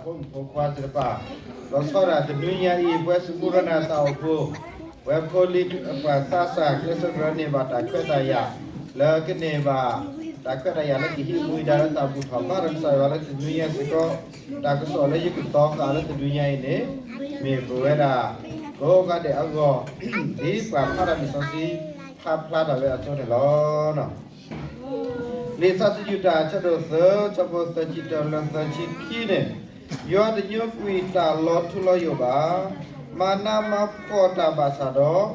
ဖိမုၣ်ဖိခွါသ့ၣ်တဖၣ်, လီၤဆီဒၣ်တနွံညါအံၤ ပဝဲစမူရနၤတၢ်အိၣ်ဖှိၣ်, ပဝဲဖိလံၤပှၤသးစၢ် ကျဲးစၢးကရၢန့ၢ်ဘၣ်တၢ်ခွဲးတၢ်ယာ်, လၢကန့ၢ်ဘၣ်တၢ်ခွဲးတၢ်ယာ်လၢကဟံးမူဒါလၢတၢ်ဘူၣ်ထီၣ်ဘါထီၣ်ကစၢ်ယွၤလၢတနွံညါစ့ၢ်ကီး, တၢ်ကစီၣ်လၢယကတိၤဃာ်လၢတနွံညါအံၤန့ၣ်, မ့ၢ်ပဝဲဒၣ် ကိးဂၤဒဲးအဂီၢ်, ဒ်ပှၤဖးတၢ်လံာ်စီဆှံ ဖးဖျါထီၣ်ဝဲအသိးန့ၣ်လီၤ. လံာ်သးစံးယူၢ်တၢ် အဆၢဒိၣ်သၢ ဆၢဖိသၢဆံတၢလၢသၢဆံခံန့ၣ်, ယွၤတညိကွံာ်တၢ်လီၤထူလီၤယိာ်ဘၣ်, မၤနးမၤဖှီၣ်တၢ်ဘၣ်ဆၣ်ဒီး,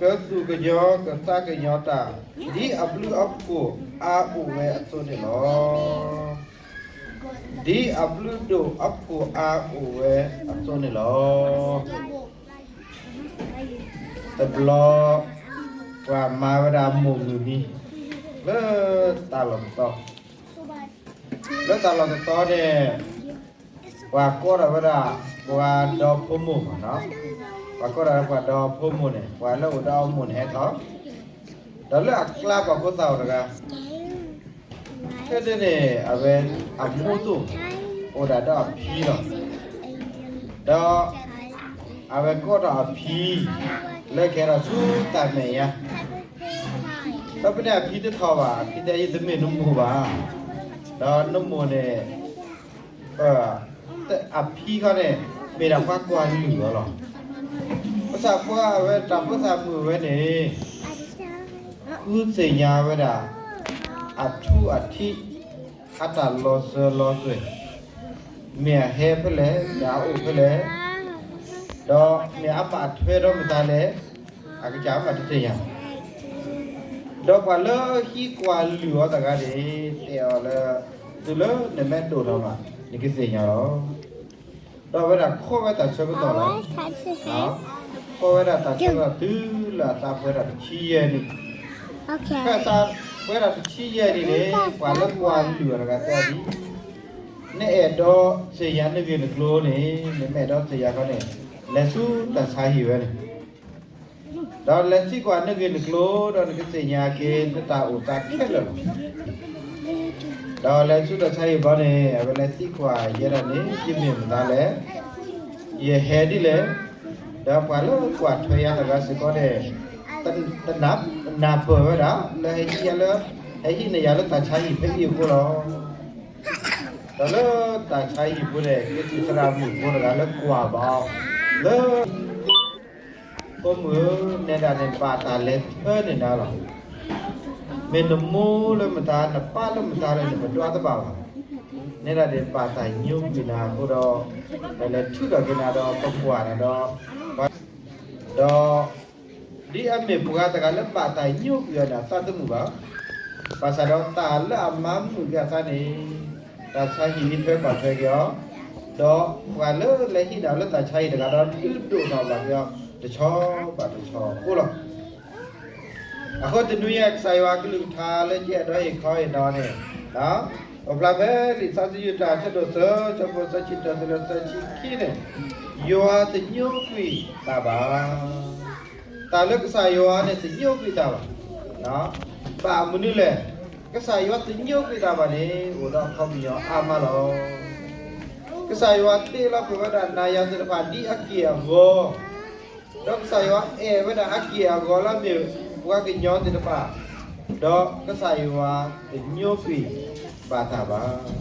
ကသူၣ်ကညီၤကသးကညီၤတၢ်, ဒ်အဘျုးအဖှိၣ်အါအိၣ်ဝဲအသိးန့ၣ်လီၤ. ဒ်အဘျုးဒိၣ်အဖှိၣ်အါအိၣ်ဝဲအသိးန့ၣ်လီၤ. တဘျီ ပှၤမၤဝဲဒၣ်မိၢ်မုၢ်နံၤ လၢတၢ်လီၢ်တတီၤ, လၢတၢ်လီၢ်တတီၤန့ၣ်, ပှၤကိးထီၣ်ဝဲဒၣ် ပှၤဒီဖိမိၢ်မး, ပှၤကိးထီၣ်ဝဲပှၤဒီဖိမိၢ်န့ၣ် ပှၤလၢအိၣ်ဒီးအမိၢ်န့ၣ်ဟဲထီၣ်, ဒီးလၢအကျါပှၤဖိသၣ်အိၣ်တဂၤ, ဖဲန့ၣ်န့ၣ် အဝဲအမိၢ်သိၣ် အိၣ်ဒၣ်ဒီးအဖံလီၤ. ဒီး အဝဲကိးထီၣ်အဖံ လၢကဟဲထီၣ်ဆူတၢ်မဲာ်ညါ, ဒီးဖဲန့ၣ်အဖံတထီၣ်ဘၣ်, အဖံတဲ ယတမ့ၢ်နမိၢ်ဘၣ်, ဒီးနမိၢ်န့ၣ် အဖံခီန့ၣ် မ့ၢ်ဒၣ်ပှၤကွၢ်လုၢ်အီၤလီၤ. ဘၣ်ဆၣ်ပှၤအဝဲတၢ်ဖိသၣ်မုၣ်ဝဲန့ၣ် ဃုသ့ၣ်ညါဝဲဒၣ် အထူအထံး အတၢ်လီၤစၢၤလီၤသွဲၣ်, မ့ၢ်အဟဲဖဲလဲၣ်, မ့ၢ်အအိၣ်ဖဲလဲၣ်, ဒီးမ့ၢ်အဘၣ်ထွဲဒီးမတၤလဲၣ်, အကစၢ်မးတသ့ၣ်ညါဘၣ်. ဒီးပှၤလၢဟံးကွၢ်လုၢ်အီၤတဂၤန့ၣ် တဲအီၤလၢ တုၤလၢနမဲာ်ဒိၣ်ထီၣ်ဘၣ် နကသ့ၣ်ညါလီၤ. ဒီးအဝဲဒၣ်ခိးဝဲတၢ်ဆၢကတီၢ်လီၤ. ခိးဝဲဒၣ်တၢ်ဆၢကတီၢ်တုၤလၢအသးပှဲၤဒၣ်တဆံယဲၢ်နံၣ်, ဖဲအသးပှဲၤဒၣ်တဆံယဲၢ်နံၣ်န့ၣ် ပှၤလၢကွၢ်လုၢ်အီၤတဂၤတဲအီၤဒ်, နအဲၣ်ဒိးသ့ၣ်ညါနဂ့ၢ်နကျိၤန့ၣ်, နမ့ၢ်အဲၣ်ဒိးသ့ၣ်ညါခီန့ၣ်, လဲၤဆူတၢ်ဆါဟံၣ်ဝဲန့ၣ် ဒီးလဲၤသံကွၢ်နဂ့ၢ်နကျိၤ ဒီးနကသ့ၣ်ညါက့ၤနတၢ်အိၣ်သးခဲလၢာ်လီၤ. ဒီးလဲၤဆူတၢ်ဆါဟံၣ်ဘျီန့ၣ် အဝဲလဲၤသံကွၢ်ယဲဒၣ်န့ၣ် ယမ့ၢ်မတၤလဲၣ်, ယဟဲဒ်လဲၣ်, ဒီးပှၤလၢကွၢ်ထွဲယၤတဂၤစ့ၢ်ကီးန့ၣ် တနၢ်ပၢၢ်ဝဲဒၣ် လၢဟဲဟံးလၢ ဟဲဟံးန့ၢ်ယၤလၢတၢ်ဆါဟံၣ်ဖဲအံၤအဃိလီၤ. ဒီးလၢတၢ်ဆါဟံၣ်ပူၤန့ၣ် ကသံၣ်သရၣ်မုၣ်ဖိတဂၤလၢကွၢ်ဘၣ်အီၤလၢ ဖိမုၣ်ဧၢ, နဲဒၣ်န့ၣ်ဘၣ်တၢ်လဲၤထၢန့ၢ်နၤလီၤ. မ့ၢ်နမိၢ်လၢမတၤ နပၢ်လၢမတၤလၢန့ၣ် ပဒွးတဘၣ်ဘၣ်. နဲဒၣ်န့ၣ်ဘၣ်တၢ်ညိကွံာ်နၤအဃိဒီး ပလဲၤထုးထီၣ်က့ၤနၤဒီးပကွၢ်နၤဒီး ဒီး ဒ်အမ့ၢ်ပှၤတဂၤလၢဘၣ်တၢ်ညိကွံာ်အီၤန့ၣ် အသးတမုာ်ဘၣ်. ဘၣ်ဆၣ်ဒီးတၢ်လၢအမၤမုာ်က့ၤအသးန့ၣ် တၢ်ဆါဟံၣ်အံၤထွဲကွၢ်ထွဲက့ၤအီၤ, ဒီးပှၤလၢလဲၤဟံးန့ၢ်အီၤလၢတၢ်ဆါဟံၣ်တဂၤဒီး ဒုးဒိၣ်ထီၣ်ဘၣ်က့ၤအီၤ တဆီဘၣ်တဆီအဃိလီၤ. အဃိတနွံအံၤ ကစၢ်ယွၤအကလုၢ်ကထါလၢယအဲၣ်ဒိးဟ့ၣ်ခီဟ့ၣ်နီၤန့ၣ်, အိၣ်ဖျါဖဲလံာ်သးစံးယုာ်တၢ် အဆၢဒိၣ်သၢ ဆၢဖိသၢဆံတၢတုၤလၢသၢဆံခံန့ၣ်, ယွၤတညိကွံာ်တၢ်ဘၣ်. တၢ်လၢကစၢ်ယွၤန့ၣ်တညိကွံာ်တၢ်ဘၣ်. ဘၣ်မနုၤလဲၣ်, ကစၢ်ယွၤတညိကွံာ်တၢ်ဘၣ်န့ၣ် အိၣ်ဒီးအခီပညီအါမးလီၤ. ကစၢ်ယွၤတ့လီၤကွံာ်ဝဲဒၣ်နၤယၤသ့ၣ်တဖၣ်ဒ်အက့ၢ်အဂီၤ ဒီးကစၢ်ယွၤအဲၣ်ဝဲဒၣ်အက့ၢ်အဂီၤလၢအမ့ၢ်ပှၤကညီသ့ၣ်တဖၣ်, ဒီးကစၢ်ယွၤတညိကွံာ်ဘၣ်တၢ်ဘၣ်.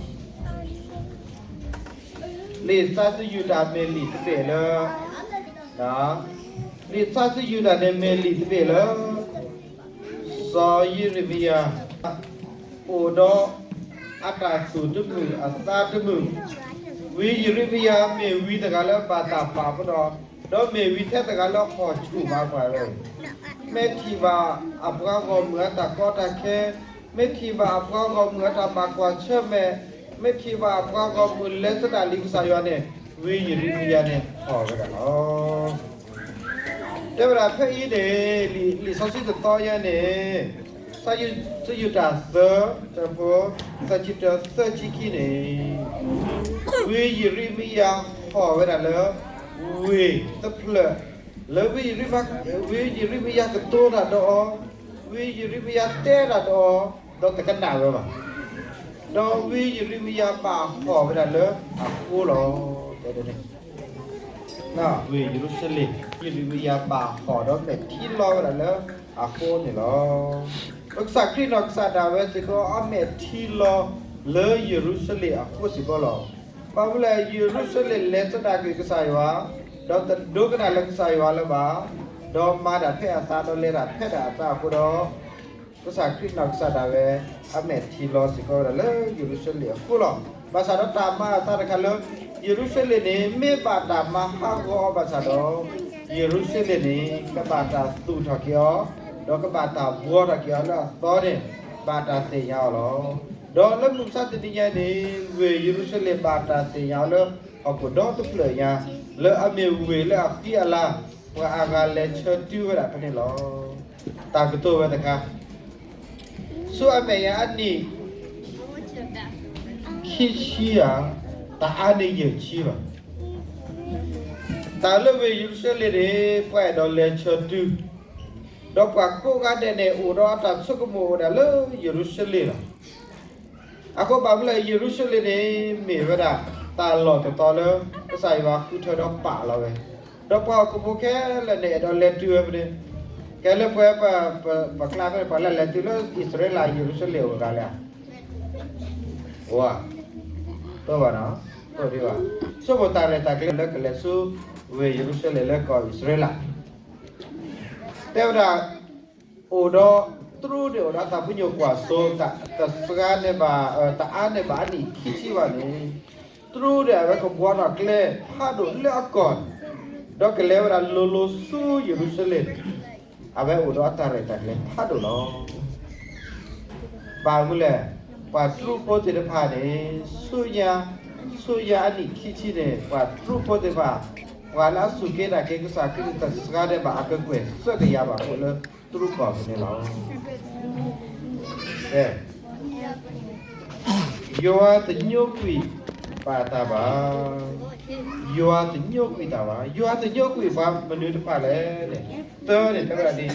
လံာ်သးစံးယုာ်တၢ်မ့ၢ်လံာ်တဘ့ၣ်လၢ, လံာ်သးစံးယုာ်တၢ်န့ၣ်မ့ၢ်လံာ်တဘ့ၣ်လၢ စီၤယံးရမံယၤ အိၣ်ဒီးအတၢ်သူၣ်တမုာ်အသးတမုာ်, ဝံယံးရမံယၤမ့ၢ်ဝံတဂၤလၢဘၣ်တၢ်ပာ်ပနီၣ်, ဒီးမ့ၢ်ဝံထဲတဂၤလၢဟီၣ်ဆူၣ်ဘၣ်ပှၤဝဲ, မ့ၢ်ထံၣ်ဘၣ်အပှၤဂီၢ်မုၢ်အတၢ်ကီတၢ်ခဲ, မ့ၢ်ထံၣ်ဘၣ်အပှၤဂီၢ်မုၢ်အတၢ်ဘၣ်ကွၢ်ဆၢၣ်မဲာ်, မ့ၢ်ထံၣ်ဘၣ်အပှၤဂီၢ်မုၢ်လဲၤသဒၣ်လံကစၢ်ယွၤန့ၣ်, ဝံယံးရမံယၤန့ၣ်ဟီၣ်ဝဲဒၣ်လီၤ. တဲဝဲဒၣ်ဖဲအံၤန့ၣ် လံာ်စီဆှံတတီၤညါန့ၣ်, စီၤယုၢ်တၢ်သၢ တၢဖိ သၢဆံတၢ သၢဆံခံန့ၣ်, ဝံယံးရမံယၤဟီၣ်ဝဲဒၣ်လၢ ဝ့ၢ်တဖျၢၣ်, လၢဝံ, ဝံယံးရမံယၤကတိၤတၢ်ဒီးအီၤ, ဝံယံးရမံယၤတဲတၢ်ဒီးအီၤ, ဒီးတကနၣ်ဝဲဘၣ်. ဒီးဝ့ၢ်ယရမံယၤဘၣ်ဟီၣ်ဝဲဒၣ်လၢအဃိလီၤ. တဲဒ်န့ၣ်, ဝ့ၢ်ယရူၤၡလ့ၣ် ယရမံယၤဘၣ်ဟီၣ် ဒီးမဲာ်ထံလီၤဝဲဒၣ်လၢအဃိန့ၣ်လီၤ. ဒီးကစၢ်ခရံာ်နီၢ်ကစၢ်ဒၣ်ဝဲစ့ၢ်ကီး အမဲာ်ထံလီၤလၢယရူၤၡလ့ၣ်အဃိစ့ၢ်ကီးလီၤ. ဘၣ်မနုၤလဲၣ်, ယရူၤၡလ့ၣ်လဲၤသဒၣ်ကွံာ်ကစၢ်ယွၤ, ဒီးတဒိကနၣ်လၢကစၢ်ယွၤလၢၤဘၣ်, ဒီးမၤတၢ်ဖဲအသး ဒီးလဲၤတၢ်ဖဲဒၣ်အသးအဃိဒီး ကစၢ်ခရံာ်နီၢ်ကစၢ်ဒၣ်ဝဲ အမဲာ်ထံလီၤစ့ၢ်ကီးဝဲဒၣ်လၢယရူၤၡလ့ၣ်အဃိလီၤ. ဘၣ်ဆၣ်ဒီးတၢ်မၤအသးတခါလၢ ယရူၤၡလ့ၣ်န့ၣ် မ့ၢ်ဘၣ်တၢ်မၤဟးဂီၤအီၤဘၣ်ဆၣ်ဒီး ယရူၤၡလ့ၣ်န့ၣ် ကဘၣ်တၢ်သူၣ်ထီၣ်က့ၤအီၤ, ဒီးကဘၣ်တၢ်ဘှီထီၣ်က့ၤအီၤလၢအသီန့ၣ် ဘၣ်တၢ်သ့ၣ်ညါအီၤလီၤ. ဒီးလၢမုၢ်မဆါတနံၤညါန့ၣ် ဝ့ၢ်ယရူၤၡလ့ၣ်ဘၣ်တၢ်သ့ၣ်ညါအီၤလၢဟီၣ်ခိၣ်ဒီတဖျၢၣ်ညါ, လၢအမ့ၢ်ဝ့ၢ်လၢအဃံအလၤ ပှၤအဂၤလဲၤဆၢတုၤဝဲဒၣ်ဖဲန့ၣ်လီၤ. တၢ်ကတိၤဝဲတခါ, ဆူအမဲာ်ညါအနံၣ် ခံဆံဧါ, တအါန့ၢ်ယဲၢ်ဆံဘၣ်. တၢ်လၢဝ့ၢ်ယရူၤၡလ့ၣ်န့ၣ် ပှၤအဲၣ်ဒိးလဲၤဆၢတုၤ, ဒီးပှၤကိးဂၤဒဲးန့ၣ် အိၣ်ဒီးအတၢ်ဆိကမိၣ်ဝဲဒၣ်လၢယရူၤၡလ့ၣ်လီၤ. အဃိဘၣ်မနုၤလဲၣ်, ယရူၤၡလ့ၣ်န့ၣ် မ့ၢ်ဝဲဒၣ် တၢ်လီၢ်တတီၤလၢ ကစၢ်ယွၤဃုထၢဒီးပာ်လီၤဝဲ, ဒီးပှၤဟီၣ်ခိၣ်ဖိခဲလၢာ်န့ၣ် အဲၣ်ဒိးလဲၤတုၤဝဲဖဲန့ၣ်, ကဲလၢပှၤ ပကျါဖဲန့ၣ် ပှၤလၢလဲၤတုၤလၢအံၣ်စရ့လး ယရူၤၡလ့ၣ်အိၣ်ဂၤလဲၣ်, အိၣ်ဧါ, တအိၣ်ဘၣ်နီၤ, တအိၣ်ဒံးဘၣ်. ဆိကမိၣ်တၢ်ရဲၣ်တၢ်ကျဲၤလၢကလဲၤဆူ ဝ့ၢ်ယရူၤၡလ့ၣ်လၢကီၢ်အံၣ်စရ့လး တဲဝဲဒၣ် အိၣ်ဒီး တြူဒၣ်အိၣ်ဒီးတၢ်ပညိၣ်ကွၢ်စိ တစှၤန့ၢ်ဘၣ် တအါန့ၢ်ဘၣ်အနံၣ်ခံဆံဘၣ်န့ၣ်, တြူဒၣ်အဝဲကဘှီထီၣ်ကျဲဖးဒိၣ်လၢအကီၢ်န့ၣ်, ဒီးကလဲၤဝဲဒၣ်လိၤလိၤဆူယရူၤၡလ့ၣ်, အဝဲအိၣ်ဒီးအတၢ်ရဲၣ်တၢ်ကျဲၤဖးဒိၣ်လီၤ. ဘၣ်မနုၤလဲၣ်, ပှၤတြူဖိသ့ၣ်တဖၣ်န့ၣ် ဆူညါ, ဆူညါအနံၣ်ခံဆံန့ၣ် ပှၤတြူဖိသ့ၣ်တဖၣ်, ပှၤလၢအစူၢ်က့ၤနာ်က့ၤကစၢ်ခရံာ်န့ၣ် တစှၤဒဲးဘၣ် အကကွဲၢ်သၢကယၤဘၣ်အဃိလၢ တြူကီၢ်ဖဲန့ၣ်လီၤ. ယွၤတညိကွံာ်ပှၤအသးဘၣ်. ယွၤတညိကွံာ်တၢ်ဘၣ်. ယွၤတညိကွံာ်ပှၤမနုၤတဖၣ်လဲၣ်န့ၣ်, တၢန့ၣ်တဲဝဲဒၣ်ဒ်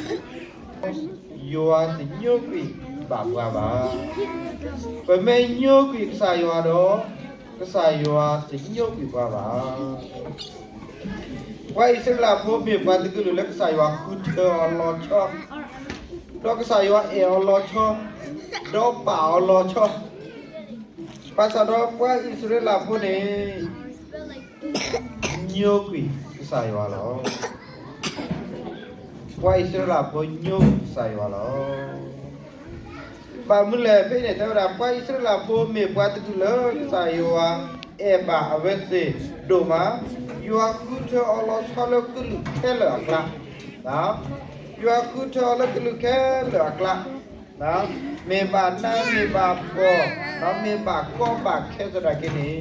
ယွၤတညိကွံာ်ဘၣ်ပှၤဘၣ်. ပမ့ၢ်ညိကွံာ်ကစၢ်ယွၤဒီး, ကစၢ်ယွၤတညိကွံာ်ပှၤဘၣ်. ပှၤအံၣ်စရ့လးဖိမ့ၢ်ပှၤတကလုာ်လၢကစၢ်ယွၤဃုထၢအီၤလီၤဆီ, ဒီးကစၢ်ယွၤအဲၣ်အီၤလီၤဆီ, ဒီးပာ်အီၤလီၤဆီ, ဘၣ်ဆၣ်ဒီးပှၤအံၣ်စရ့လးဖိန့ၣ် ညိကွံာ်ကစၢ်ယွၤလီၤ. ပှၤအံၣ်စရ့လးဖိညိကွံာ်ကစၢ်ယွၤလီၤ. ဘၣ်မနုၤလဲၣ်, ဖဲအံၤန့ၣ် တဲဝဲဒၣ် ပှၤအံၣ်စရ့လးဖိမ့ၢ်ပှၤတကလုာ်လၢကစၢ်ယွၤအဲၣ်ဘၣ်အဝဲသ့ၣ်ဒိၣ်မး, ယွၤဃုထၢအီၤလီၤဆီလၢကလုာ်ခဲလၢာ်အကျါ, ယွၤဃုထၢအီၤလၢကလုာ်ခဲလၢာ်အကျါ, မ့ၢ်ဘၣ်နးမ့ၢ်ဘၣ်ဖှီၣ်, ဒီးမ့ၢ်ဘၣ်ကီဘၣ်ခဲသနာ်က့န့ၣ်,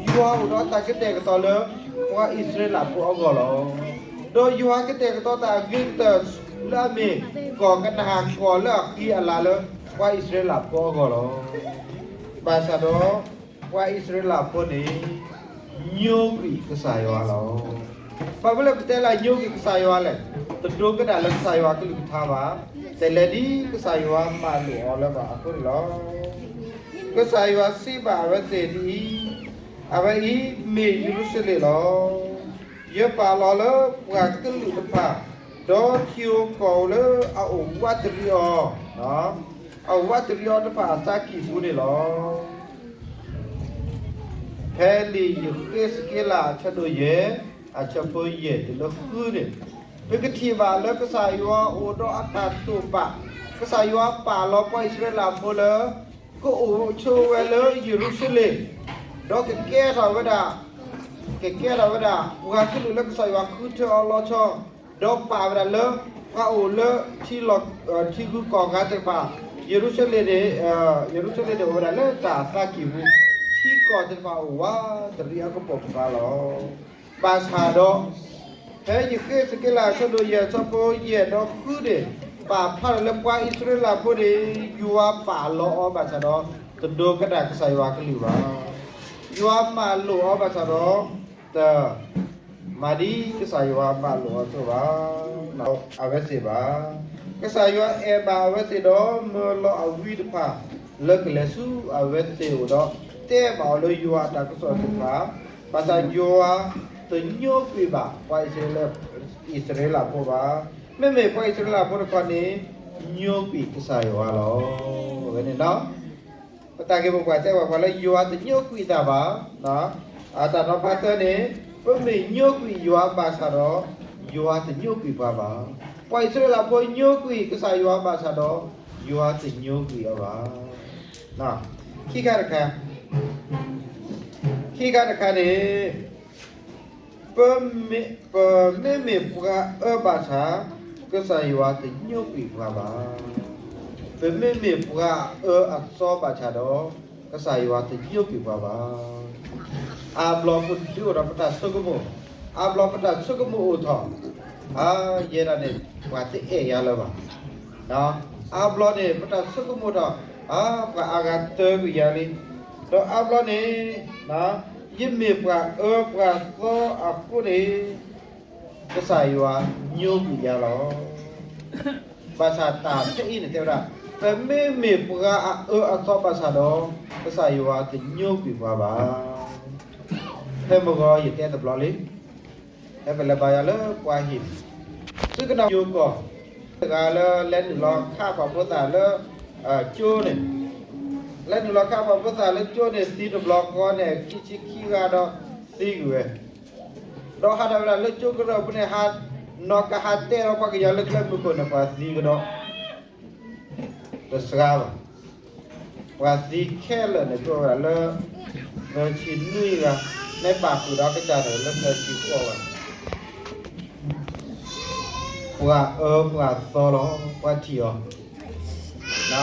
ယွၤအိၣ်ဒီးတၢ်ကတဲာ်ကတီၤလၢ ပှၤအံၣ်စရ့လးဖိအဂီၢ်လီၤ. ဒီးယွၤကတဲာ်ကတီၤတၢ်အဂ့ၤကတၢၢ်လၢအမ့ၢ် ကီၢ်ကနၤဧၣ်ကီၢ်လၢအဃံအလၤလၢ ပှၤအံၣ်စရ့လးဖိအဂီၢ်လီၤ. ဘၣ်ဆၣ်ဒီး ပှၤအံၣ်စရ့လးဖိန့ၣ် ညိကွံာ်ကစၢ်ယွၤလီၤ. ဘၣ်မနုၤလၢပတဲလၢညိကွံာ်ကစၢ်ယွၤလဲၣ်, တဒိကနၣ်လၢကစၢ်ယွၤကလုၢ်ကထါဘၣ်, တလဲၤဒ်ကစၢ်ယွၤမၤလိာ်အီၤလၢၤဘၣ်အဃိန့ၣ်လီၤ. ကစၢ်ယွၤစံးဘၣ်အဝဲသ့ၣ်ဒ်အံၤ, အဝဲအံၤမ့ၢ်ယရူၤၡလ့ၣ်လီၤ. ယပာ်လီၤလၢပှၤကလုာ်တဖၣ်, ဒီးထံဧိၤကီၢ်ဧိၤလၢအအိၣ်ဝးတရံးအီၤ, အအိၣ်ဝးတရံးအီၤတဖၣ်အသးကံၢ်ပူၤန့ၣ်လီၤ. ဖဲလံာ်ယဃ့းစက့လးအဆၢဒိၣ်ယဲၢ်, အဆၢဖိယဲၢ်တုၤလၢဃုန့ၣ်, ပကထံၣ်ဘၣ်လၢကစၢ်ယွၤအိၣ်ဒီးအတၢ်တိာ်ပာ်, ကစၢ်ယွၤပာ်လီၤပှၤအံၣ်စရ့လးဖိလၢ ကအိၣ်ဆိးဝဲလၢယရူၤၡလ့ၣ်, ဒီးကကဲထီၣ်ဝဲဒၣ်, ကကဲထီၣ်ဝဲဒၣ် ပှၤကလုာ်လၢကစၢ်ယွၤဃုထၢအီၤလီၤဆီ, ဒီးပာ်ဝဲဒၣ်လၢ ပှၤအိၣ်လၢထံဂုၤကီၢ်ဂၤသ့ၣ်တဖၣ်, ယရူၤၡလ့ၣ်န့ၣ်, ယရူၤၡလ့ၣ်န့ၣ်အိၣ်ဝဲဒၣ်လၢတၢ်သးကံၢ်ပူၤ, ထံကီၢ်သ့ၣ်တဖၣ်အိၣ်ဝးတရံးအကပိာ်ကပၤလီၤ. ဘၣ်ဆၣ်ဒီး ဖဲယဃ့းစက့လးအဆၢဒိၣ်ယဲၢ်အဆၢဖိယဲၢ်ဒီးဃုန့ၣ်, ပာ်ဖျါထီၣ်လၢပှၤအံၣ်စရ့လးဖိန့ၣ် ယွၤပာ်လီၤအီၤဘၣ်ဆၣ်ဒီး တဒိကနၣ်ကစၢ်ယွၤကလုၢ်ဘၣ်. ယွၤမၤလိာ်အီၤဘၣ်ဆၣ်ဒီး တမၤဒ်ကစၢ်ယွၤမၤလိာ်အီၤအသိးဘၣ်. အဝဲသ့ၣ်ဘၣ်. ကစၢ်ယွၤအဲၣ်ဘၣ်အဝဲသ့ၣ်ဒီး မၢလီၤအဝံတဖၣ် လၢကလဲၤဆူအဝဲသ့ၣ်အအိၣ်ဒီး တဲဘၣ်အီၤလၢယွၤအတၢ်ကစီၣ်သ့ၣ်တဖၣ်, ဘၣ်ဆၣ်ယွၤတညိကွံာ်ဘၣ်ပှၤအံၣ်စရ့လး, အံၣ်စရ့လးဖိဘၣ်. မ့မ့ၢ်ပှၤအံၣ်စရ့လးဖိတခီန့ၣ် ညိကွံာ်ကစၢ်ယွၤလီၤ. အဝဲန့ၣ် ပတၢ်ဂ့ၢ်မိၢ်ပှၢ်တဲဘၣ်ပှၤလၢယွၤတညိကွံာ်တၢ်ဘၣ်. အတၢ်နီၤဖးတၢန့ၣ်, ပမ့ၢ်ညိကွံာ်ယွၤဘၣ်ဆၣ်ဒီး, ယွၤတညိကွံာ်ပှၤဘၣ်. ပှၤအံၣ်စရ့လးဖိညိကွံာ်ကစၢ်ယွၤဘၣ်ဆၣ်ဒီး, ယွၤတညိကွံာ်အီၤဘၣ်. ခံခါတခါ, ခံခါတခါန့ၣ် ပမ့မ့ၢ်ပှၤအၢဘၣ်ဆၣ်, ကစၢ်ယွၤတညိကွံာ်ပှၤဘၣ်. ပမ့မ့ၢ်ပှၤအၢအသီဘၣ်ဆၣ်ဒီး, ကစၢ်ယွၤတညိကွံာ်ပှၤဘၣ်. အါဘျီပဒုးအိၣ်ဒီးပတၢ်ဆိကမိၣ်, အါဘျီပတၢ်ဆိကမိၣ်အိၣ်ထီၣ်, အါယဲဒၣ်န့ၣ် ပှၤတအဲၣ်ယၤလၢၤဘၣ်. အါဘျီန့ၣ် ပတၢ်ဆိကမိၣ်ထီၣ်, အါပှၤအါဂၤတၢကွံာ်ယၤလံ. ဒီးအါဘျီန့ၣ် ယမ့ၢ်ပှၤအၢပှၤသီအဃိန့ၣ်, ကစၢ်ယွၤညိကွံာ်ယၤလီၤ. ဘၣ်ဆၣ်တၢ်ဖဲအံၤန့ၣ်တဲဝဲဒၣ်, ပမ့မ့ၢ်ပှၤအအၢအသီဘၣ်ဆၣ်ဒီး, ကစၢ်ယွၤတညိကွံာ်ပှၤဘၣ်. ဖဲမုၢ်ဂီၤယတဲတဘျီလံ, ဖဲပလဲၤဘါယွၤလၢပှၤဟံၣ်, သုကနၣ်ယိၤကီၢ်, တဂၤလၢလဲၤနုာ်လီၤခးပှၤဖိသၣ်လၢကၠိန့ၣ်, လဲၤနုာ်လီၤခးပှၤဖိသၣ်လၢကၠိန့ၣ် သံတဘျီဃီန့ၣ် ခံဆံခံဂၤဒီးသံကွံာ်ဝဲ, ဒီးဟးထီၣ်ဝဲဒၣ်လၢကၠိကရၢၢ်ပူၤန့ၣ်, နီၢ်ကဟးတဲလီၤပှၤကညီလၢကျဲမုၢ်ခိၣ်န့ၣ် ပှၤသံကဒီး တစှၤဘၣ်. ပှၤသံခဲလၢာ်န့ၣ် ကအိၣ်ဝဲဒၣ်လၢ သၢဆံနွံဂၤ, မ့ၢ်ပာ်ဃုာ်ဒီးကစၢ်န့ၣ်လၢသၢဆံဃိးဂၤ, ပှၤအၢပှၤသီလီၤ, ပှၤထံၣ်အီၤ, ပှၤသီ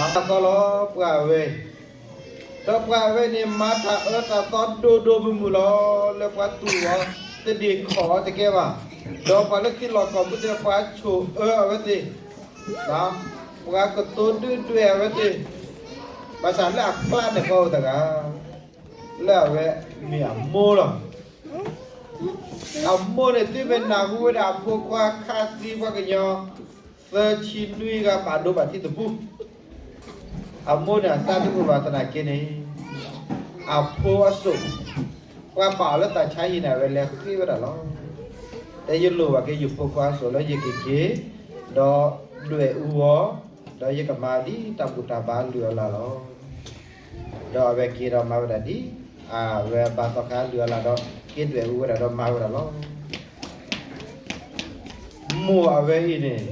လီၤ ပှၤအဝဲအံၤ, ဒီးပှၤအဝဲန့ၣ် မၤတၢ်အၢတၢ်သီဒိၣ်ဒိၣ်မုၢ်မုၢ်လီၤ. လၢပှၤတူၢ်အီၤသဒ့ၣ်ခီၣ်အီၤတကဲဘၣ်, ဒီးပှၤလၢထံလီၢ်ကီၢ်ပူၤသ့ၣ် ပှၤဆိၣ်အၢအဝဲသ့ၣ်, ပှၤကတိၤဒုၣ်ဒွဲၣ်အဝဲသ့ၣ်, ဘၣ်ဆၣ်လၢအကျါန့ၣ် ပှၤအိၣ်တဂၤ လၢအဝဲမ့ၢ်အမိၢ်လီၤ. အမိၢ်န့ၣ် တုၤမ့ၢ်နၢ်ဟူဝဲဒၣ်အဖိခွါခးသံပှၤကညီ သၢဆံနွံဂၤ ဘၣ်ဒိဘၣ်ထံးတပူၤ, အမိၢ်န့ၣ်အသးတမုာ်ဘၣ်သနာ်က့န့ၣ်, အဖိအစိၣ်, ပှၤပာ်အီၤလၢသးဆါဟံၣ်န့ၣ် အဝဲလဲၤဃ့ဝဲဒၣ်လီၤ. တဲယလိၣ်ဘၣ်က့ၤယဖိခွါအစိၣ်လၢယကက့ၤ, ဒီးဒွဲၣ်အူအီၤ, ဒီးယကမၤဒ်တၢ်ဘူၣ်တၢ်ဘါလုၢ်အီၤလၢ်လီၤ. ဒီးအဝဲက့ၤဒီးမၤဝဲဒၣ်ဒ် အဝဲဘါသီခါလုၢ်အီၤလၢ်ဒီး က့ၤဒွဲၣ်အူဝဲဒၣ်ဒီးမၤဝဲဒၣ်လီၤ. မိၢ်အဝဲအံၤန့ၣ်,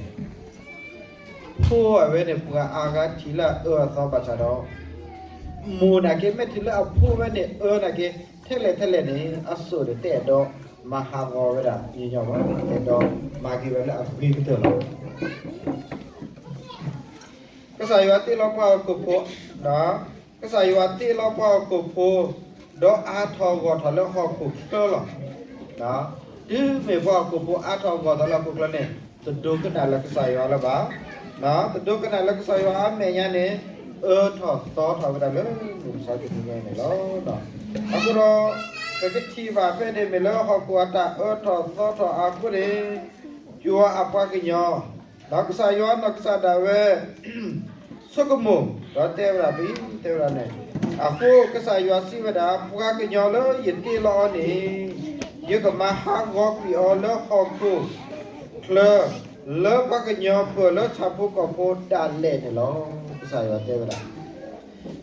ဖိအဝဲန့ၣ် ပှၤအါဂၤထံၣ်လၢအအၢအသီဘၣ်ဆၣ်ဒီး, မိၢ်နာ်က့ မ့ၢ်ထံၣ်လၢအဖိဝဲန့ၣ်အၢနာ်က့, ထဲလဲၣ်ထဲလဲၣ်န့ၣ် အစိၣ်န့ၣ်တအဲၣ်ဒိးမၤဟးဂီၤဝဲဒၣ်ညီညီဘၣ်, တအဲၣ်ဒိးမၤက့ၤဝဲလၢအဂ့ၤကတၢၢ်လီၤ. ကစၢ်ယွၤတ့လီၤပှၤဟီၣ်ခိၣ်ဖိ, ကစၢ်ယွၤတ့လီၤပှၤဟီၣ်ခိၣ်ဖိ, ဒီးအါထီၣ်ဂီၢ်ထီၣ်လၢဟီၣ်ခိၣ်ချၢလီၤ. တုၤမ့ၢ်ပှၤဟီၣ်ခိၣ်ဖိအါထီၣ်ဂီၢ်ထီၣ်လၢဟီၣ်ခိၣ်ချၢန့ၣ်, တဒိကနၣ်လၢကစၢ်ယွၤလၢၤဘၣ်. တဒိကနၣ်လၢကစၢ်ယွၤအမဲာ်ညါန့ၣ်, အၢထီၣ်သီထီၣ်ဝဲဒၣ်လၢမုၢ်မဆါတနံၤညါအံၤန့ၣ်လီၤ. အဃိဒီး, ပကထံၣ်ဘၣ်ဖဲန့ၣ်မ့ၢ်လၢဟီၣ်ခိၣ်အတၢ်အၢထီၣ်သီထီၣ်အဃိန့ၣ်, ယွၤအပှၤကညီ, ဒီးကစၢ်ယွၤနီၢ်ကစၢ်ဒၣ်ဝဲ ဆိကမိၣ်, ဒီးတဲဝဲဒၣ်ဒ်တဲဝဲဒၣ်န့ၣ်, အဃိကစၢ်ယွၤစံးဝဲဒၣ်, ပှၤကညီလၢယတ့လီၤအီၤန့ၣ်, ယကမၤဟးဂီၤကွံာ်အီၤလၢဟီၣ်ခိၣ်ချၢ, လၢပှၤကညီပၢၢ်လၢဆၣ်ဖိကီၢ်ဖိဒၣ်လဲာ်န့ၣ်လီၤ. ကစၢ်ယွၤတဲဝဲဒၣ်,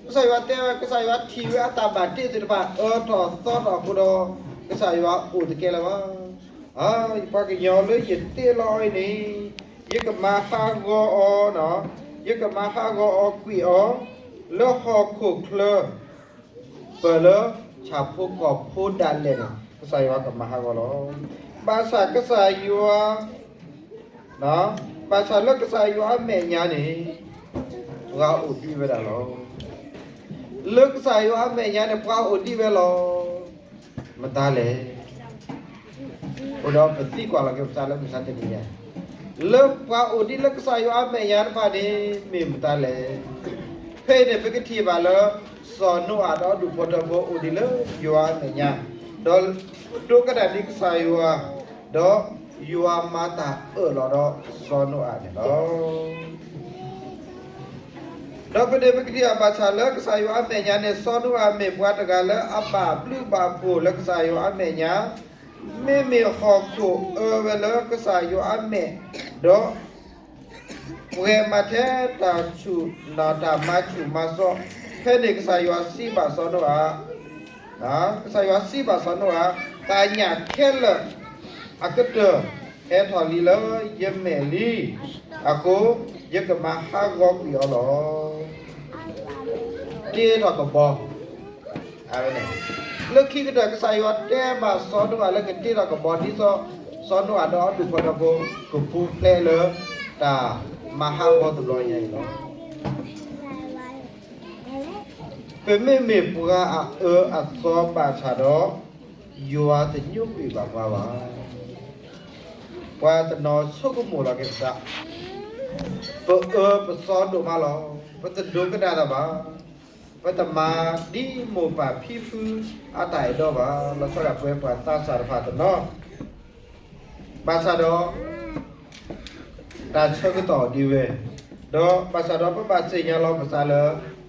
ကစၢ်ယွၤတဲဝဲ, ကစၢ်ယွၤထံၣ်ဝဲအတၢ်ဘၣ်တ့သ့ၣ်တဖၣ်အၢထီၣ်သီထီၣ်အဃိဒီး, ကစၢ်ယွၤအိၣ်တကဲလၢၤဘၣ်. ပှၤကညီလၢယတ့လီၤအီၤန့ၣ်, ယကမၤဟးဂီၤအီၤ, ယကမၤဟးဂီၤအီၤကွံာ်အီၤ, လၢဟီၣ်ခိၣ်ချၢ, ပၢၢ်လၢဆၣ်ဖိကီၢ်ဖိဒၣ်လဲာ်န့ၣ် ကစၢ်ယွၤကမၤဟးဂီၤလီၤ. ဘၣ်ဆၣ်ကစၢ်ယွၤ, ဘၣ်ဆၣ်လၢကစၢ်ယွၤအမဲာ်ညါန့ၣ်, ပှၤအိၣ်ဒံးဝဲဒၣ်လီၤ. လၢကစၢ်ယွၤအမဲာ်ညါန့ၣ် ပှၤအိၣ်ဒံးဝဲလီၤ. မတၤလဲၣ်. အဃိဒီးပသံကွၢ်လီၤက့ၤပသးလၢမုၢ်မဆါတနံၤညါ, လၢပှၤအိၣ်ဒံးလၢကစၢ်ယွၤအမဲာ်ညါတဖၣ်န့ၣ် မ့ၢ်မတၤလဲၣ်. ဖဲအံၤန့ၣ် ပကထံၣ်ဘၣ်လၢ စီၤနိအၤဒီးအဒူၣ်ဖိထၢဖိအိၣ်ဒံးလၢယွၤအမဲာ်ညါ, ဒီးဒိကနၣ်ဒံးကစၢ်ယွၤ, ဒီးယွၤမၤတၢ်အၢၣ်လီၤဒီးစီၤနိအၤန့ၣ်လီၤ. ဒီးဖဲန့ၣ်ပကထံၣ်ဘၣ်ဆၣ်လၢကစၢ်ယွၤအမဲာ်ညါန့ၣ် စီၤနိအၤမ့ၢ်ပှၤတဂၤလၢအဘၣ်ဘျုးဘၣ်ဖှိၣ်လၢကစၢ်ယွၤအမဲာ်ညါ, မ့မ့ၢ်ဟီၣ်ခိၣ်အၢဝဲလၢကစၢ်ယွၤအမဲာ်, ဒီး ပှဲၤမၤထဲတၢ်ဆူၣ်, တၢ်မၤဆူၣ်မၤစီ, ဖဲန့ၣ်ကစၢ်ယွၤစံးဘၣ်စီၤနိအၤ, ကစၢ်ယွၤစံးဘၣ်စီၤနိအၤ, တၢ်ညၣ်ခဲလၢာ်အကတၢၢ်ဟဲထီၣ်လံလၢယမဲာ်လံ, အဃိယကမၤဟးဂီၤကွံာ်အီၤလီၤ. တ့ထီၣ်ကဘီ လၢခံကတၢၢ် ကစၢ်ယွၤတဲဘၣ်စီၤနိအၤလၢကတ့ထီၣ်ကဘီ ဒ်သိးစီၤနိအၤဒီးအဒူၣ်ဖိထၢဖိ ကပူၤဖျဲးလၢတၢ်မၤဟးဂီၤတဘျီညါအံၤလီၤ. ပမ့မ့ၢ်ပှၤအအၢအသီဘၣ်ဆၣ်ဒီး ယွၤတညိကွံာ်ဘၣ်ပှၤဘၣ်. ပှၤတနီၤဆိကမိၣ်လီၤက့ၤပသး, ပအၢပသီဒိၣ်မးလီၤ. ပတဒိကနၣ်တၢ်ဘၣ်. ပတမၤဒ်မိၢ်ပၢ်ဖံဖုအတၢ်အဲၣ်ဒိးဘၣ်. လီၤဆီဒၣ်ပဝဲပှၤသးစၢ်တဖၣ်တနီၤ ဘၣ်ဆၣ်ဒီး တၢ်ဆၢကတီၢ်ဒ်ဝဲ, ဒီးဘၣ်ဆၣ်ဒီးပဘၣ်သ့ၣ်ညါလီၤပသးလၢ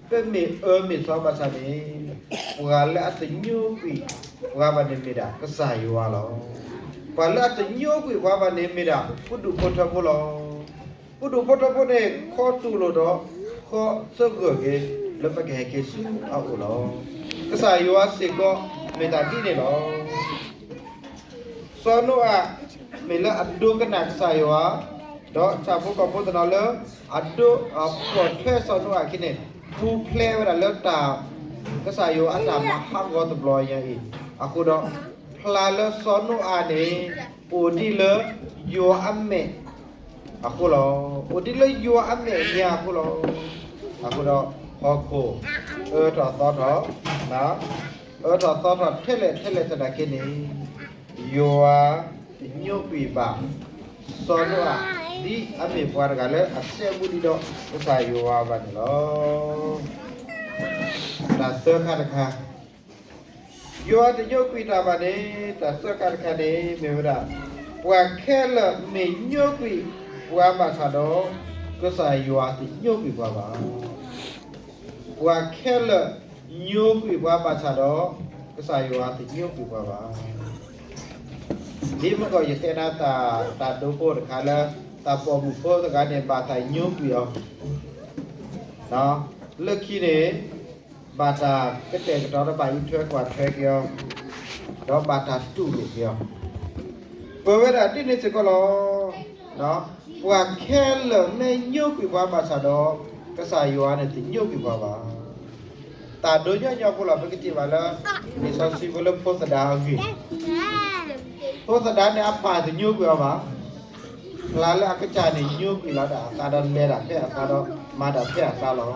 ပမ့ၢ်အၢမ့ၢ်သီဘၣ်ဆၣ်န့ၣ် ပှၤလၢအတညိကွံာ်ပှၤဘၣ်န့ၣ်မ့ၢ်ဒၣ်ကစၢ်ယွၤလီၤ. ပှၤလၢအတညိကွံာ်ပှၤဘၣ်န့ၣ်မ့ၢ်ဒၣ်ပဒူၣ်ဖိထၢဖိလီၤ. ပဒူၣ်ဖိထၢဖိန့ၣ် ခီတူၢ်လိာ်ဒီး ခီသဂၢၢ်က့ၤ လၢပကဟဲက့ၤဆူအအိၣ်လီၤ. ကစၢ်ယွၤစ့ၢ်ကီးမ့ၢ်တၢ်ဒ်န့ၣ်လီၤ. စီၤနိအၤ မ့ၢ်လၢအဒိကနၣ်ကစၢ်ယွၤ, ဒီးဆၣ်ဖိကီၢ်ဖိတနီၤလၢ အဒိ အပိာ်ထွဲစီၤနိအၤအခံန့ၣ် ပူၤဖျဲးဝဲဒၣ်လၢတၢ် ကစၢ်ယွၤအတၢ်မၤဟးဂီၤတဘျီညါအံၤ, အဃိဒီး ဖျါလၢစီၤနိအၤန့ၣ် အိၣ်ဒ်လၢယွၤအမဲာ်အဃိလီၤ. အိၣ်ဒ်လၢယွၤအမဲာ်ညါအဃိလီၤ. အဃိဒီး ဟီၣ်ခိၣ်အၢထီၣ်သီထီၣ်, အၢထီၣ်သီထီၣ်ထဲလဲၣ်ထဲလဲၣ်သနာ်က့န့ၣ် ယွၤတညိကွံာ်ဘၣ် စီၤနိအၤ ဒ်အမ့ၢ်ပှၤတဂၤလၢအစဲဘူးဒံးဒီးကစၢ်ယွၤဘၣ်န့ၣ်လီၤ. တၢ်သၢခါတခါ, ယွၤတညိကွံာ်တၢ်ဘၣ်န့ၣ် တၢ်သၢခါတခါန့ၣ် မ့ၢ်ဝဲဒၣ် ပှၤခဲလၢာ်မ့ၢ်ညိကွံာ်ပှၤဘၣ်ဆၣ်ဒီး ကစၢ်ယွၤတညိကွံာ်ပှၤဘၣ်. ပှၤခဲလၢာ်ညိကွံာ်ပှၤဘၣ်ဆၣ်ဒီး ကစၢ်ယွၤတညိကွံာ်ပှၤဘၣ်. ဒ်မ့ၢ်ကီးယတဲနၤတၢ် တၢ်ဒိဖိတခါလၢ တၢ်ပိာ်မုၣ်ဖိတဂၤန့ၣ် ဘၣ်တၢ်ညိကွံာ်အီၤ, လၢခံန့ၣ် ဘၣ်တၢ်ကတဲာ်ကတီၤဒီးဘၣ်အံးထွဲကွၢ်ထွဲက့ၤအီၤ, ဒီးဘၣ်တၢ်တူၢ်လိာ်က့ၤအီၤ, ပဝဲဒၣ်ဒ်န့ၣ်စ့ၢ်ကီးလီၤ. ပှၤခဲလၢာ်မ့ၢ်ညိကွံာ်ပှၤဘၣ်ဆၣ်ဒီး ကစၢ်ယွၤန့ၣ်တညိကွံာ်ပှၤဘၣ်. တၢ်ဒိညီညီဖိလီၤ ပကထံၣ်ဘၣ်လၢ လံာ်စီဆှံဖိလၢဖိသဒါအဂ့ၢ်, ဖိသဒါန့ၣ်အပၢ်တညိကွံာ်အီၤဘၣ်. ဖျါလၢအကစၢ်န့ၣ်ညိကွံာ်လီၤဒၣ်အသးဒီးလဲၤဒၣ်ဖဲအသးဒီးမၤတၢ်ဖဲအသးလီၤ.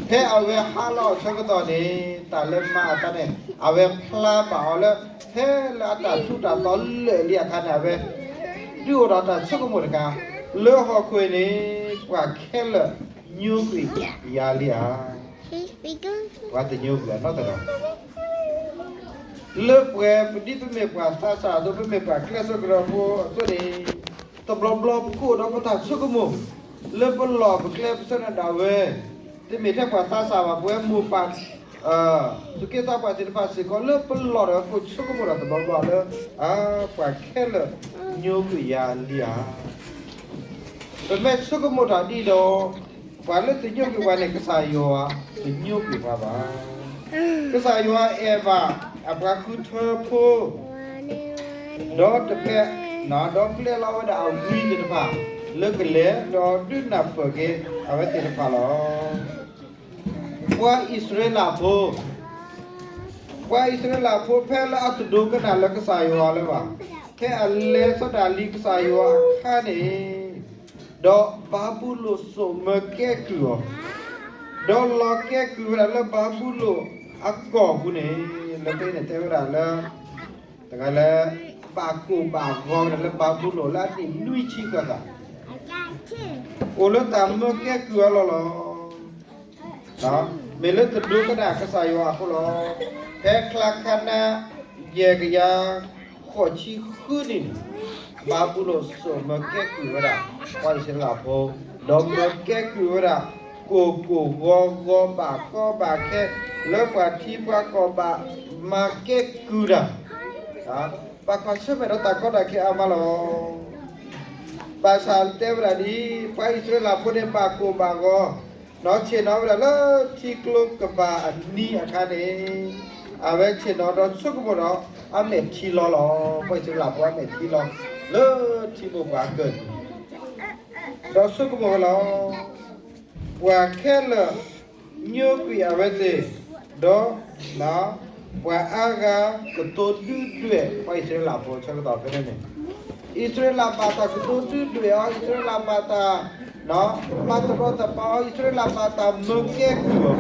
ဖဲအဝဲဟးလီၤအဆၢကတီၢ်န့ၣ် တၢ်လၢမၤအသးန့ၣ် အဝဲဖျါဘၣ်အီၤလၢ ဖဲလၢအတၢ်ထူးတၢ်တီၤလၢာ်လံအခါန့ၣ် အဝဲ ဒုးအိၣ်ဒီးတၢ်ဆိကမိၣ်တခါ, လၢဟီၣ်ခိၣ်အံၤန့ၣ် ပှၤခဲလၢာ်ညိကွံာ်ယၤလံဧါ. ပှၤတညိကွံာ်အနီတဂၤ လၢပှဲၤပဒ်ပမ့ၢ်ပှၤသးစၢ်အသိး ပမ့ၢ်ပှၤကျဲးစၢးကရၢဖိအသိးန့ၣ်, တဘျီဘျီပကအိၣ်ဒီးပတၢ်ဆိကမိၣ် လၢပလီၢ်ပကျဲပဆၢနၢ်ဒၣ်ဝဲ, တမ့ၢ်ထဲပှၤသးစၢ်ဘၣ် ပဝဲမိၢ်ပၢ် သူၣ်က့သးပှၢ်သ့ၣ်တဖၣ်စ့ၢ်ကီး လၢပလီၢ်ဒီးပဆိကမိၣ်တၢ်တဘျီဘျီလၢ ပှၤခဲလၢာ်ညိကွံာ်ယၤလံဧါ. ပမ့ၢ်ဆိကမိၣ်တၢ်ဒ်ဒီး ပှၤလၢတညိကွံာ်ပှၤန့ၣ် ကစၢ်ယွၤတညိကွံာ်ပှၤဘၣ်. ကစၢ်ယွၤအဲၣ်ဘၣ်အပှၤဃုထၢဖိ ဒီးတပျဲ, ဒီးပျဲလီၤဝဲဒၣ်အဝံသ့ၣ်တဖၣ် လၢကလဲၤဒီးဒုးနၢ်ပၢၢ်က့ၤအဝဲသ့ၣ်တဖၣ်လီၤ. ပှၤအံၣ်စရ့လးဖိ, ပှၤအံၣ်စရ့လးဖိဖဲလၢအတဒိကနၣ်လၢကစၢ်ယွၤလၢၤဘၣ်, ဖဲအလဲၤသဒၣ်လံကစၢ်ယွၤအခါန့ၣ်, ဒီးဘၤဘူလိၣ်စိာ်မၢကဲကုၢ်အီၤ, ဒီးလီၤကဲကုၢ်ဝဲဒၣ်လၢဘၤဘူလိၣ်အကီၢ်ပူၤန့ၣ်, လၢဖဲန့ၣ်တဲဝဲဒၣ်လၢ တဂၤလၢ ဘၣ်ကိၢ်ဘၣ်ဂီၤဝဲဒၣ်လၢဘၤဘူလိၣ်လၢအနံၣ်နွံဆံဃၣ်ဃၣ်, အိၣ်လၢတၢ်မၢကဲကုၢ်အလီၢ်လီၤ. မ့ၢ်လၢတဒိကနၣ်ကစၢ်ယွၤအဃိလီၤ. ဖဲချါခါနါ ယဲၢ်ကယၤဃိးဆံဃုနံၣ်န့ၣ်, ဘၤဘူလိၣ်စိာ်မၢကဲကုၢ်ဝဲဒၣ် ပှၤအံၣ်စရ့လးဖိ, ဒီးမၢကဲကုၢ်ဝဲဒၣ် ကိၢ်ကိၢ်ဂီၤဂီၤ ဘၣ်ကီဘၣ်ခဲ လၢပှၤထံပှၤကီၢ်ဘၣ်မၤကဲကုၢ်တၢ်, ဘၣ်ကွၢ်ဆၢၣ်မဲာ်ဒီးတၢ်ကီတၢ်ခဲအါမးလီၤ. ဘၣ်ဆၣ်တဲဝဲဒၣ်ဒ် ပှၤအံၣ်စရ့လးဖိန့ၣ် ဘၣ်ကိၢ်ဘၣ်ဂီၤ, နီၢ်ဆ့ၣ်နီၤဝဲဒၣ်လၢထံကျိကပၤအနံၤအခါန့ၣ်, အဝဲဆ့ၣ်နီၤဒီးဆိကမိၣ်ဒီး အမဲာ်ထံလီၤလီၤ. ပှၤအံၣ်စရ့လးဖိအမဲာ်ထံလီၤ လၢထံမိၢ်ပှၢ်ကၢၢ် ဒီးဆိကမိၣ်ဝဲလီၤ. ပှၤခဲလၢာ်ညိကွံာ်အဝဲသ့ၣ်, ဒီးပှၤအါဂၤကတိၤဒုၣ်ဒွဲၣ်ပှၤအံၣ်စရ့လးဖိ ဆၢကတီၢ်ဖဲန့ၣ်န့ၣ်, အံၣ်စရ့လးဘၣ်တၢ်ကတိၤဒုၣ်ဒွဲၣ်အီၤ, အံၣ်စရ့လးဘၣ်တၢ်မၤတရီတပါအီၤ, အံၣ်စရ့လးဘၣ်တၢ်မၢကဲကုၢ်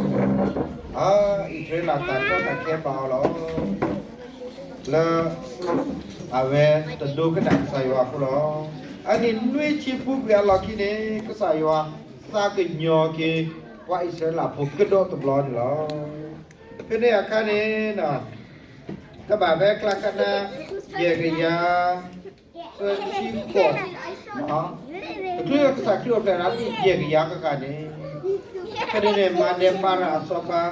အီၤ, အံၣ်စရ့လးတၢ်ကီတၢ်ခဲဘၣ်အီၤလီၤ. လၢအဝဲတဒိကနၣ်ကစၢ်ယွၤအဃိလီၤ. အနံၣ်နွံဆံပူၤကွံာ်အလီၢ်ခံန့ၣ် ကစၢ်ယွၤသးကညီၤက့ၤ ပှၤအံၣ်စရ့လးဖိကဒီးတဘျီန့ၣ်လီၤ. ဖဲန့ၣ်အခါန့ၣ် ကဘၣ်ဖဲကျါကနါ ယဲၢ်ကယၤ သၢဆံဃိး, တချုးကစၢ်ခရံာ်အိၣ်ဖျဲၣ်ဒီး ယဲၢ်ကယၤကဂၤန့ၣ်, ဖဲန့ၣ်န့ၣ် မၤဒဲးပၤရၣ်အစီၤပၤ,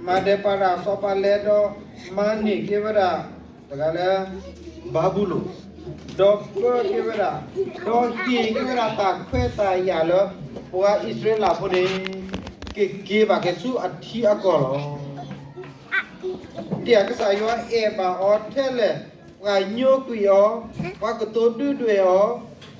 မၤဒဲးပၤရၣ်အစီၤပၤလဲၤဒီး မၤန့ၢ်က့ၤဝဲဒၣ် တဂၤလၢ ဘၤဘူလိၣ်, ဒီးပၢက့ၤဝဲဒၣ်, ဒီးဟ့ၣ်က့ၤဝဲဒၣ်တၢ်ခွဲးတၢ်ယာ်လၢ ပှၤအံၣ်စရ့လးဖိန့ၣ် ကက့ၤဘၣ်က့ၤဆူအထံအကီၢ်လီၤ. ဒ်ကစၢ်ယွၤအဲၣ်ဘၣ်အီၤထဲလဲၣ်, ပှၤညိကွံာ်အီၤ, ပှၤကတိၤဒုၣ်ဒွဲၣ်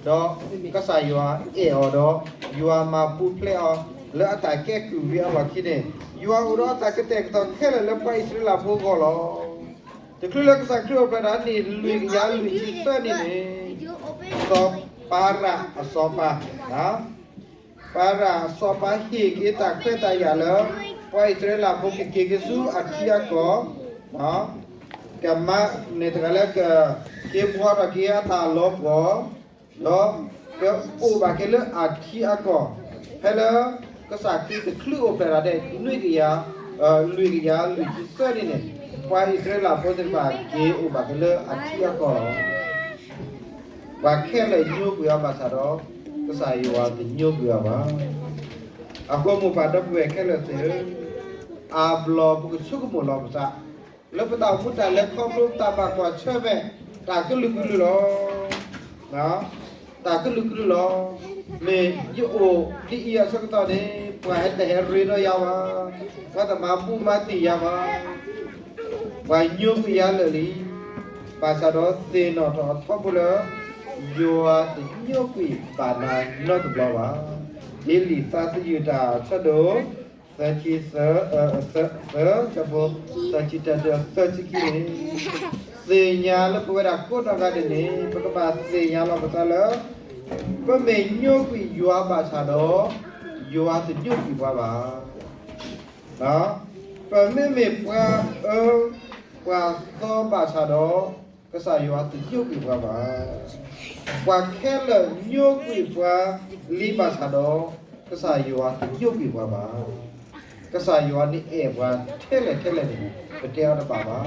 အီၤ, ဒီးကစၢ်ယွၤအဲၣ်အီၤဒီး ယွၤမၤပူၤဖျဲးအီၤ လၢအတၢ်ကဲကုၢ်ဝံၤအလီၢ်ခံန့ၣ်, ယွၤအိၣ်ဒီးအတၢ်ကတဲာ်ကတီၤခဲလၢာ်လၢပှၤအံၣ်စရ့လးဖိအဂီၢ်လီၤ. တချုးလၢကစၢ်ခရံာ်အိၣ်ဖျဲၣ်ဒီးနံၣ်လွံၢ်ကယၤလွံၢ်ဆံသၢနံၣ်န့ၣ်, စီၤပၤရၣ်အစီၤပၤ ပၤရၣ်အစီၤပၤဟ့ၣ်က့ၤတၢ်ခွဲးတၢ်ယာ်လၢ ပှၤအံၣ်စရ့လးဖိကက့ၤက့ၤဆူအထံအကီၢ်, ကမၤန့ၢ်တဂၤလၢက က့ၤဘှီထီၣ်က့ၤအတၢ်လီၤပှီၢ်, ဒီးကအိၣ်ဘၣ်က့ၤလၢအထံအကီၢ်, ဖဲလၢကစၢ်ခရံာ်တချုးအိၣ်ဖျဲၣ်ဒၣ်ဒဲး နွံကယၤ, လွံၢ်ကယၤလွံၢ်ဆံသၢနံၣ်န့ၣ်, ပှၤအံၣ်စရ့လးဖိသ့ၣ်တဖၣ်က့ၤအိၣ်ဘၣ်က့ၤလၢအထံအကီၢ်လီၤ. ပှၤခဲလၢာ်ညိကွံာ်အီၤဘၣ်ဆၣ်ဒီး ကစၢ်ယွၤတညိကွံာ်အီၤဘၣ်. အဃိမိၢ်ပၢ်ဒီပုၢ်ဝဲၢ်ခဲလၢာ်သ့ၣ်ဧၢ, အါဘျီပကဆိကမိၣ်လီၤပသး လၢပတၢ်အိၣ်မူတၢ်လဲၤခီဖျိတၢ်ဘၣ်ကွၢ်ဆၢၣ်မဲာ် တၢ်ကလုာ်ကလုာ်လီၤ. တၢ်ကလုာ်ကလုာ်လီၤ. မ့ၢ်ယအိၣ်ဒ်အံၤအဆၢကတီၢ်န့ၣ် ပှၤဟဲတဟဲရ့ဒီးယၤဘၣ်, ပှၤတမၤဘူၣ်မၤတံၢ်ယၤဘၣ်. ပှၤညိကွံာ်ယၤလၢာ်လံ. ဘၣ်ဆၣ်ဒီးသ့ၣ်နီၣ်ထီၣ်အထီဘိလၢ ယွၤတညိကွံာ်ဘၣ်နၤနီတဘျီဘၣ်. ဒ်လံာ်သးသယုၢ်တၢ်အဆၢဒိၣ် သၢဆံသၢ, သၢ, သၢ, သၢဆံတၢ သၢဆံခံန့ၣ်, သ့ၣ်ညါလၢပဝဲဒၣ်ကိးနီၢ်ဂၤဒဲးန့ၣ် ပကဘၣ်သ့ၣ်ညါလီၤပသးလၢ ပမ့ၢ်ညိကွံာ်ယွၤဘၣ်ဆၣ်ဒီး ယွၤတညိကွံာ်ပှၤဘၣ်. ပမ့မ့ၢ်ပှၤအၢပှၤသီဘၣ်ဆၣ်ဒီး ကစၢ်ယွၤတညိကွံာ်ပှၤဘၣ်. ပှၤခဲလၢာ်ညိကွံာ်ပှၤလံဘၣ်ဆၣ်ဒီး ကစၢ်ယွၤတညိကွံာ်ပှၤဘၣ်. ကစၢ်ယွၤန့ၣ်အဲၣ်ပှၤထဲလဲၣ်ထဲလဲၣ်န့ၣ် ပတဲအီၤတဘၣ်ဘၣ်.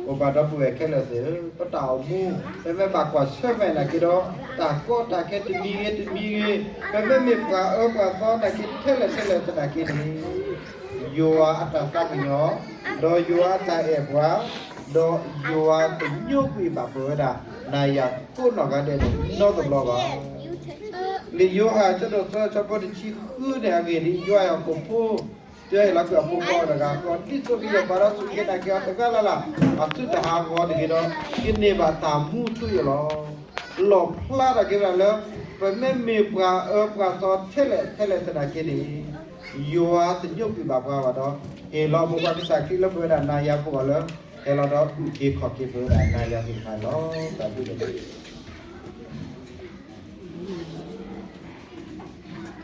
မိၢ်ပၢ်ဒီပုၢ်ဝဲၢ်ခဲလၢာ်သ့ၣ်ဧၢ, ပတၢ်အိၣ်မူ ပမ့ၢ်ဘၣ်ကွၢ်ဆၢၣ်မဲာ်နာ်က့ဒီး တၢ်ကီတၢ်ခဲတမံၤဂ့ၤတမံၤဂ့ၤ, ပမ့မ့ၢ်ပှၤအၢပှၤသီနာ်က့ထဲလဲၣ်ထဲလဲၣ်သနာ်က့န့ၣ် ယွၤအတၢ်သးကညီၤ ဒီးယွၤအတၢ်အဲၣ်ပှၤ, ဒီးယွၤတညိကွံာ်ဘၣ်ပဝဲဒၣ် နၤယၤကိးနီၢ်ဂၤဒဲးန့ၣ် နီတဘျီဘၣ်. လံာ်ယိၤဟၣ်အဆၢဒိၣ်သၢ အဆၢဖိတဆံဃုန့ၣ် အဂ့ၢ်ဒ်အံၤ, ယွၤအဲၣ်ဟီၣ်ခိၣ်ဖိ တုၤအဟ့ၣ်လီၤကွံာ်အဖိခွါတဂၤဃီ, ဒ်သိးကယဲၢ်ပှၤဒီးစူၢ်က့ၤနာ်က့ၤအီၤတဂၤလၢ်လၢ် အသုတဟးဂီၤတဂ့ၤဒီး ကန့ၢ်ဘၣ်တၢ်မူထူယိာ်လီၤ. လီၣ်ဖျါထီၣ်က့ၤဝဲဒၣ်လၢ ပမ့မ့ၢ်ပှၤအၢပှၤသီထဲလဲၣ်ထဲလဲၣ်သနာ်က့န့ၣ် ယွၤတညိကွံာ်ဘၣ်ပှၤဘၣ်ဒီး ဟ့ၣ်လီၤပပှၤကစၢ်ခရံာ်လၢပဝဲဒၣ်နၤယၤပဂီၢ်လၢ ဟဲလီၤဒီးအုၣ်က့ၤခီၣ်က့ၤပဝဲဒၣ်နၤယၤသ့ၣ်တဖၣ်န့ၣ်လီၤ. တၢ်ဘျုးလီၤ.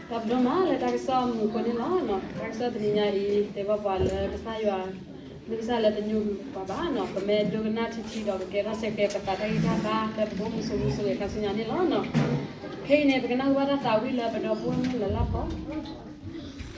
တၢ်ဘျုးမးလၢတၢ်ကစီၣ်မုာ်အဃိန့ၣ်လီၤ. တၢ်ကစီၣ်တနံၤညါအံၤ တဲဘၣ်ပှၤလၢကစၢ်ယွၤ မ့ၢ်ကစၢ်လၢတညိကွံာ်ပှၤဘၣ်နီၤ, ပမ့ၢ်ဒိကနၣ်ထံထံဒီး ကကဲထီၣ်စ့ၢ်ကီးပသးတၢ်ဂံၢ်တၢ်ဘါ လၢပဘိၣ်မုၢ်ဆိးမုၢ်ဆိးဂဲၤခါဆူညါန့ၣ်လီၤ. ခဲအံၤန့ၣ် ပကနၣ်ဟူဘၣ်တၢ်သးဝံၣ်လၢပဒီပုၢ်ဝဲၢ်မုၣ်လၢ်လၢ်ဖီ